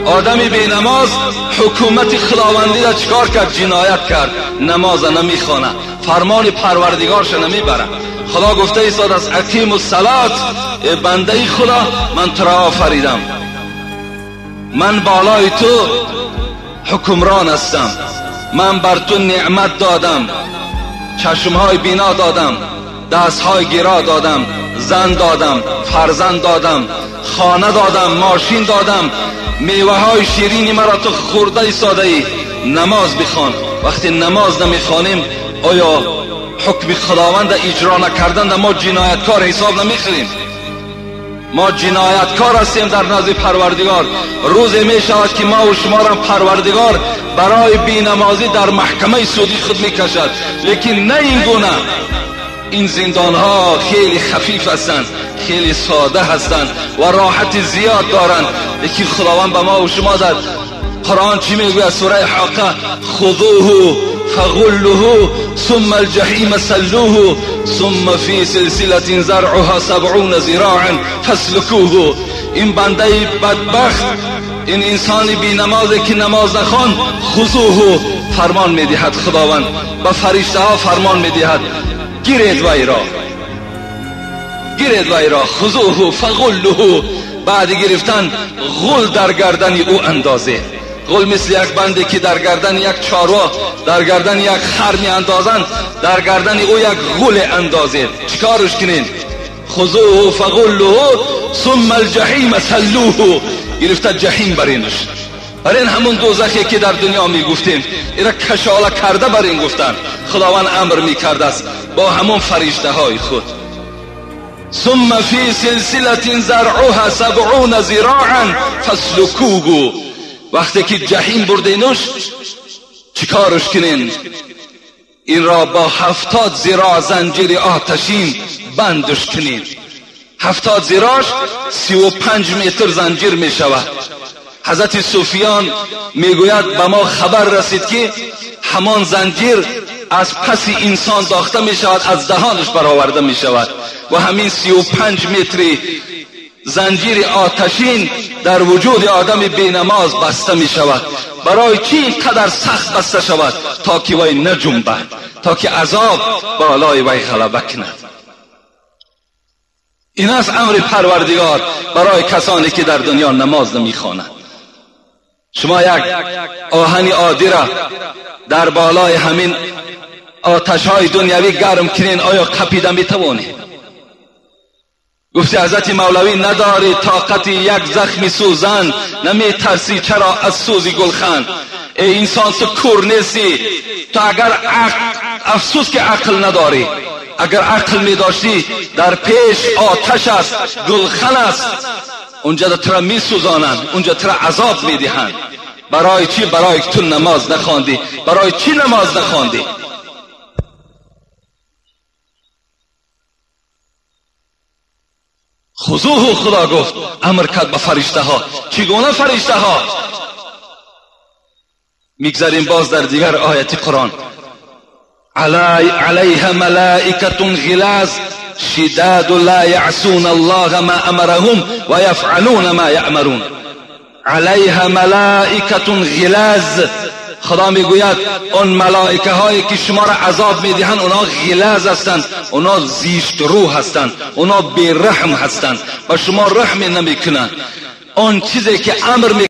آدمی بی نماز حکومت خداوندی را چکار کرد؟ جنایت کرد. نماز نمیخوانه، فرمان پروردگارش نمیبره. خدا گفته ایستاد از اقیم الصلات، بنده خدا من تو را آفریدم، من بالای تو حکمران هستم، من بر تو نعمت دادم، چشمهای بینا دادم، دستهای گیرا دادم، زن دادم، فرزند دادم، خانه دادم، ماشین دادم، میوه های شیرینی مرا تو خورده ایستاده ای، نماز بخوان. وقتی نماز نمیخوانیم آیا حکم خداوند اجرا نکردن ما جنایتکار حساب نمیخوریم؟ ما جنایتکار هستیم در نزد پروردگار. روز می شود که ما و شما را پروردگار برای بینمازی در محکمه سودی خود میکشد، لیکن نه این گونه. این زندان ها خیلی خفیف هستند، خیلی ساده هستند و راحت زیاد دارند، لیکن خداوند به ما و شما در قرآن چی میگوید؟ سوره حاقه: خذوه فغلوه ثم الجحیم سلوه ثم فی سلسلة زرعها 70 ذراعا فاسلكوه. این بنده بدبخت، این انسان بی نمازی که نماز نخوان، خذوه فرمان میدهد خداوند به فرشته ها فرمان میدهد گیرید وی را، گیرید وی را، خذوه فغلوه. بعد گرفتن غل در گردن او اندازه. غل مثل یک بنده که در گردن یک چاروا، در گردن یک خر می اندازند، در گردن او یک غل اندازه. چیکارش کنین؟ خذوه فغلوه ثم الجحیم سلوه. گرفته جحیم برینش، برین همون دوزخی که در دنیا می گفتیم، ایرا کشاله کرده برین گفتن. خداوند امر می کرده است با همون فرشته های خود. ثم فی سلسلة زرعها 70 ذراعا فاسلكوه. وقتی که جحیم بردینش چیکارش کنین؟ این را با 70 ذراع زنجیر آتشین بندش کنین. 70 ذراعش 35 متر زنجیر می شود. حضرت سفیان میگوید به ما خبر رسید که همان زنجیر از پس انسان داخته می شود، از دهانش برآورده می شود و همین 35 متری زنجیر آتشین در وجود آدم بینماز بسته می شود. برای چی اینقدر سخت بسته شود؟ تا که وی نجنبد، تا که عذاب بالای وی غلبه کند. این است امر پروردگار برای کسانی که در دنیا نماز نمیخوانند. شما یک آهن عادی را در بالای همین آتش های دنیوی گرم کنین، آیا قپیده میتوانید؟ گفتی حضرت مولوی نداری طاقت یک زخم سوزن، نمی ترسی چرا از سوزی گلخن. ای انسان تو کور نیستی، تو اگر افسوس که عقل نداری، اگر عقل می داشتی در پیش آتش است، گلخن است، اونجا تو را می سوزانند، اونجا تو را عذاب می دهند. برای چی؟ برای تو نماز نخواندی. برای چی نماز نخواندی؟ خذوه خدا گفت، امر کرد به فرشته ها. چگونه فرشته ها؟ میگذاریم باز در دیگر آیت قرآن: علیها ملائکة غلاظ شداد لا یعصون الله ما امرهم و یفعلون ما یأمرون. علیها ملائکة غلاظ، خدا میگوید اون ملائکه هایی که شما را عذاب میدهند اونا غلاظ هستند، اونا زیشت رو هستند، اونا بیرحم هستند و شما رحم نمیکنند. آن چیزی که امر می